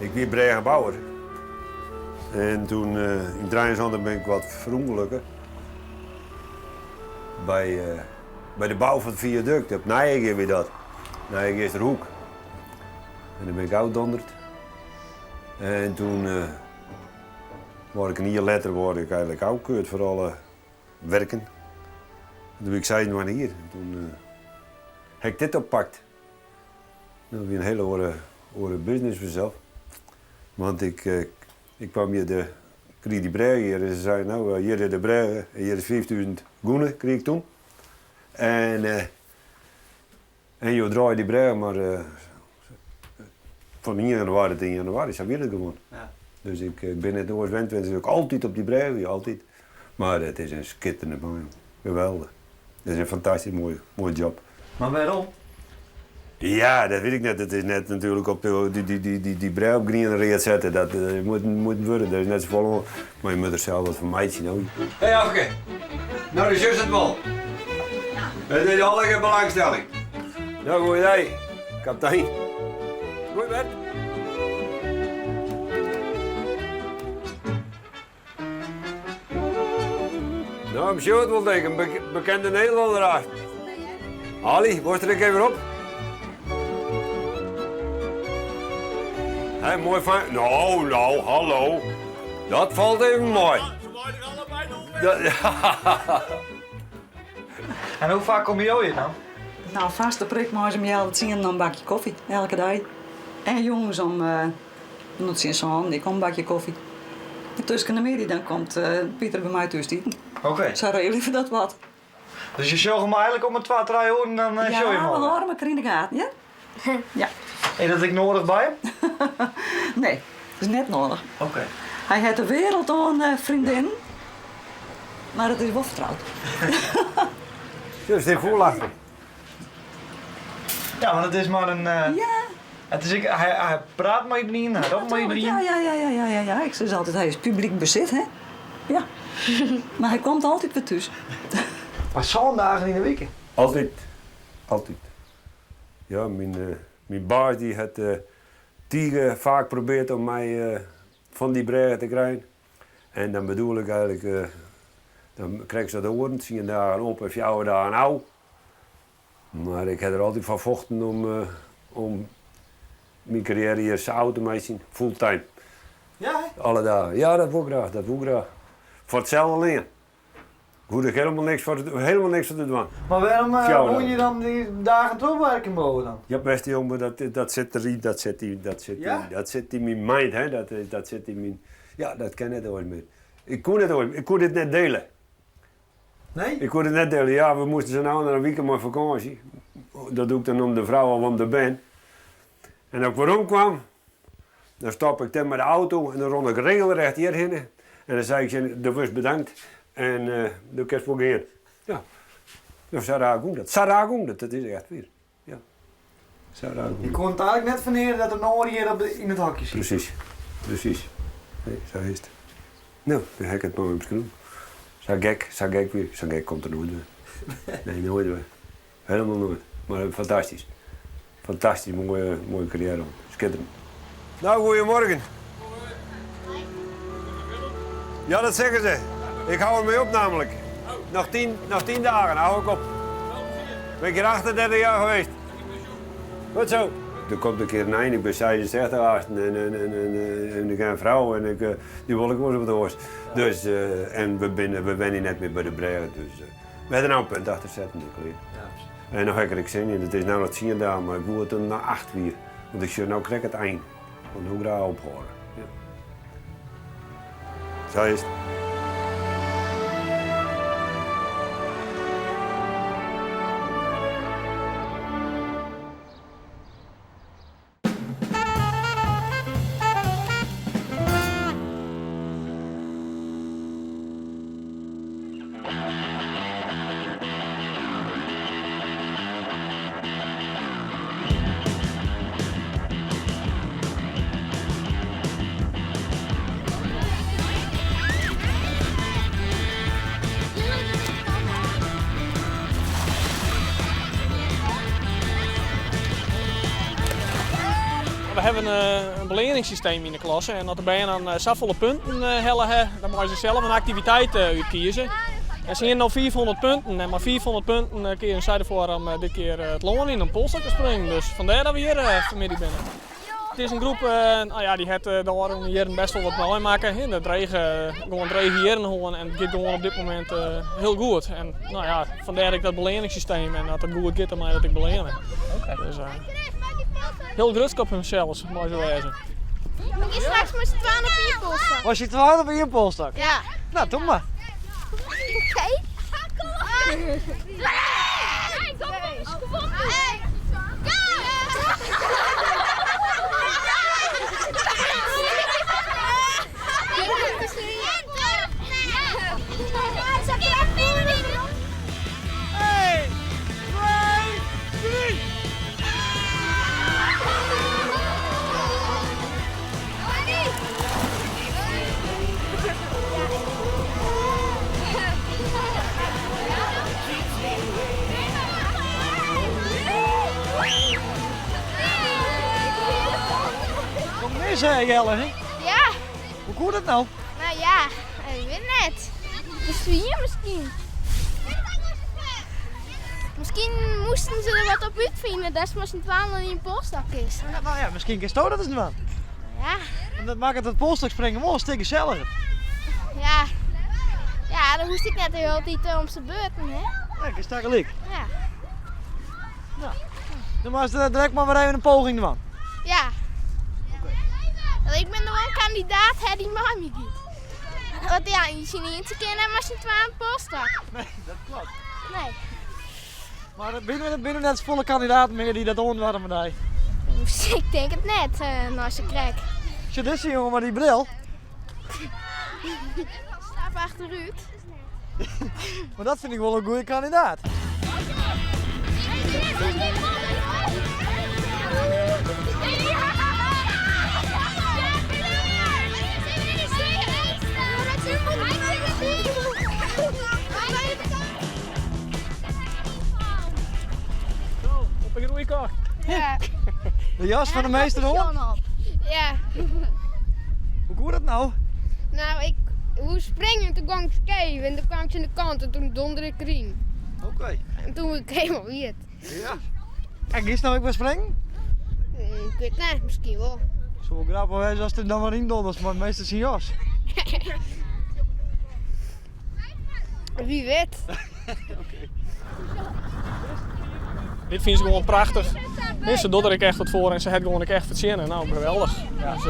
Ik wie brêgebouwer. En toen yn 73 bin ik wat ferûngelukke by, by de bou fan it fiadukt op Nijegea wie dat. Nijegeasterhoek. En dan bin ik ôfdonderd. En toen word ik in jier letter word ik eigenlijk ôfkeurd foar alle werken. En toen wie ik 26 jier. En toen ha ik dit oppakt. Dat wie in hiele oare, oare business fansels. Want ik, ik kwam hjir de, krige dy brêge hjir en se seinen, no hjir is de brêge en hjir is 5000 gûne, krige ik toen. En, en jo draaie dy brêge mar fan ien januari tot ien januari, sa wie it gewoan. Ja. Dus ik bin net oars wend, want ik altyd op dy brêge wie, altyd. Mar it is in skitterende baan, geweldich. It is in fantastysk moaie, moaie job. Mar wêrom? Ja, dat wit ik net. It is net natuerlik op dy, dy, dy, dy, dy brêge op grien en read sette. Dat moet, moet wurde. Dêr is net safolle oan. Mar je moatte der sels wat fan meitsje, no. Hey Afke, no do sjochst it wol. It is allegear belangstelling. No, goeiedei, kaptein. Goeie Bert. No, ik sjoch it wol tink, in bekende Nederlanner achter. Ali, wolst der ek even op? Hé, moai fijn. No, no, hallo. Dat falt even mei. Ze meie der allebei noch wer. En hoe faak komme jo hjir dan? No, fêste prik moarns om healwei tsienen in bakje kofje, elke dei. En jûns om No, tsjin sânen, ek al in bakje kofje. En tusken de middei dan komt Pieter by my thús te iten. Oké. Sa regelje we dat wat. Dus je sjogge him eigenlik om 'e twa, trije oeren, dan sjogge je him Ja, al. we hâlde mekoar yn de gaten, ja. Ja. Is dat ek noadich by him? Nee, dat is net noadich. Oké. Hy hat de wereld oan freondinnen, mar it is wol fertroud. Der sit fûl achter. Ja, want it is mar in. Ja. It is ek, hy, hy praat mei iderien, hy ropt mei iderien. Ja, ja, ja, ja, ja, ja. Ik sis altyd, hy is publyk besit, hè. Ja. Mar hy komt altyd wer thús. Mar sân dagen yn 'e wike? Altyd. Altyd. Ja, myn, myn baas dy hat tige faak probearre om my fan dy brêge te krijen. En dan bedoel ik eigenlik, dan krijst dat oaren, tsien dagen op en fjouwer dagen ôf. Mar ik ha der altyd foar fochten om, om myn karriêre hjir sa ôf te meitsjen, fulltime. Ja, hè? Alle dagen. Ja, dat wol graach, dat wol graach. Foar itselde lean. Hoech ik helemaal niks foar, helemaal niks foar te dwaan. Mar wêrom woene je dan dy dagen trochwerken bliuwe dan? Ja, bêste jonge, dat, dat sit deryn, dat sit yn, dat sit Ja? yn, dat sit yn myn mind, hè. Dat, dat sit yn myn, ja, dat kin net oars mear. Ik koe net oars, ik koe dit net dele. Nee? Ik koe dit net dele. Ja, we moasten sa no en dan in wike mei fakânsje. Dat doe ik dan om de frou of om de bern. En as ik werom kwam, dan stop ik dêr mei de auto en dan rûn ik regelrecht hjirhinne. En dan sei ik tsjin, do wurdst bedankt en do kinst wol gean. Ja, no, sa raar gong dat. Sa raar gong dat, dat is echt wier. Ja, sa raar gong Je dat. koene it eigenlik net ferneare dat der in oar hjir op de, yn it hokje siet. Presys, presys. Nee, sa is it. No, dan ha ik it moai omskreaun. Sa gek, sa gek wie, sa gek komt der noait wer. Nee, noait wer. Helemaal noait. Mar fantastysk. Fantastysk moaie, moaie karriêre. Skitterend. No, goeiemorgen. Ja, dat sizze se. Ik hou dermei op namelijk. Noch 10 dagen, hou ik op. Ben ik hjir 38 jaar geweest. Goed zo. Der komt in kear in ein, ik bin 66 haast en, en, en, en, en ik ha in frou en ik, dy wol ek wolris wat oars. Dus, en we, binne, we wenje net mear by de brêge, dus we ha der no in punt achter setten. Klear. En noch ha ik der ek sin yn. It is no noch 10 dagen, mar ik woe it noch 8 wie. Want ik sjoch no krekt it ein. Ik wol no graach ophâlde. Ja. Sa is it. we hawwe in beleanningssysteem yn de klasse en as de bern dan safolle punten helle ha, dan meie se sels in aktiviteit útkieze. En se hiene no 500 punten en mei 500 punten keazen sy derfoar om dit kear it lân yn om polstok te springen. Dus fandêr dat we hjir fanmiddei binne. It is in groep, no ja, dy hat de ôfrûne jierren best wol wat meimakke. De drege, gewoan drege jierren hân en it giet gewoan op dit momint hiel goed. En no ja, fandêr ek dat beleanningssysteem en as it goed giet, dan mei dat ek beleane. Dus hiel grutsk op himsels mei se wêze. We gean straks mei syn twaen op ien polstok. Mei syn twaen op ien polstok? Ja. Nou, doe mar. Oké. Kom mis, hè, Jelle, hè? Ja. Hoe koe dat no? Nou ja, ik wit net. De swier miskien. Miskien moasten se der wat op útfine datst mei syn twaen oan ien polstok kinst. Ja, no ja, miskien kinsto dat ris dwaan. Ja. Want dat makket it polstokspringen wol in stik geselliger. Ja. Ja, dan hoechst ek net de hiele tiid om se beurten, hè? Ja, kinst tagelyk. Ja. Nou, dan moatst direkt mar wer even in poging dwaan. Ja. Want ik bin de wol in kandidaat hè dy't mei my giet. Want ja, yn syn ientsje kin net mei syn twaen polstok. Nee, dat kloppet. Nee. Mar binne der net safolle kandidaten mear dy't dat oandoarre mei dy? Ik tink it net, nei sa krekt. Sjoch dizze jonge mei dy bril. Stap achterút. Mar dat fyn ik wol in goede kandidaat. Zo, op een roeikar. Ja. De jas fan de meester oan? Ja. Hoe koe dat no? Nou, ik woe springen, toen kwam ik skeef en toen kwam ik tsjin de kant en toen donderde ik deryn. Oké. En toen wie ik helemaal wiet. Ja. En giest no ek wer springen? Ik wit net, miskien wol. Soe wol grappich wêze ast der dan wer yn donderst mei meester syn jas. Wie wit. Dit fine se gewoan prachtich. Se dogge der ek echt wat foar en se hat gewoan ek echt fertsjinne. Nou, geweldich. Dus,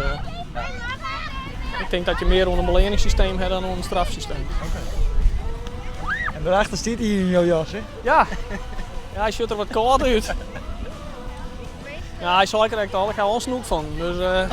ik tink dat je mear oan in beleanningssysteem ha dan oan in strafsysteem. En dêrachter stiet hy yn jo jas, hè? Ja. Ja, hy sjocht der wat kâld út. Ja, hy sei krekt al, ik ha al in snoek fan. Dus, uh...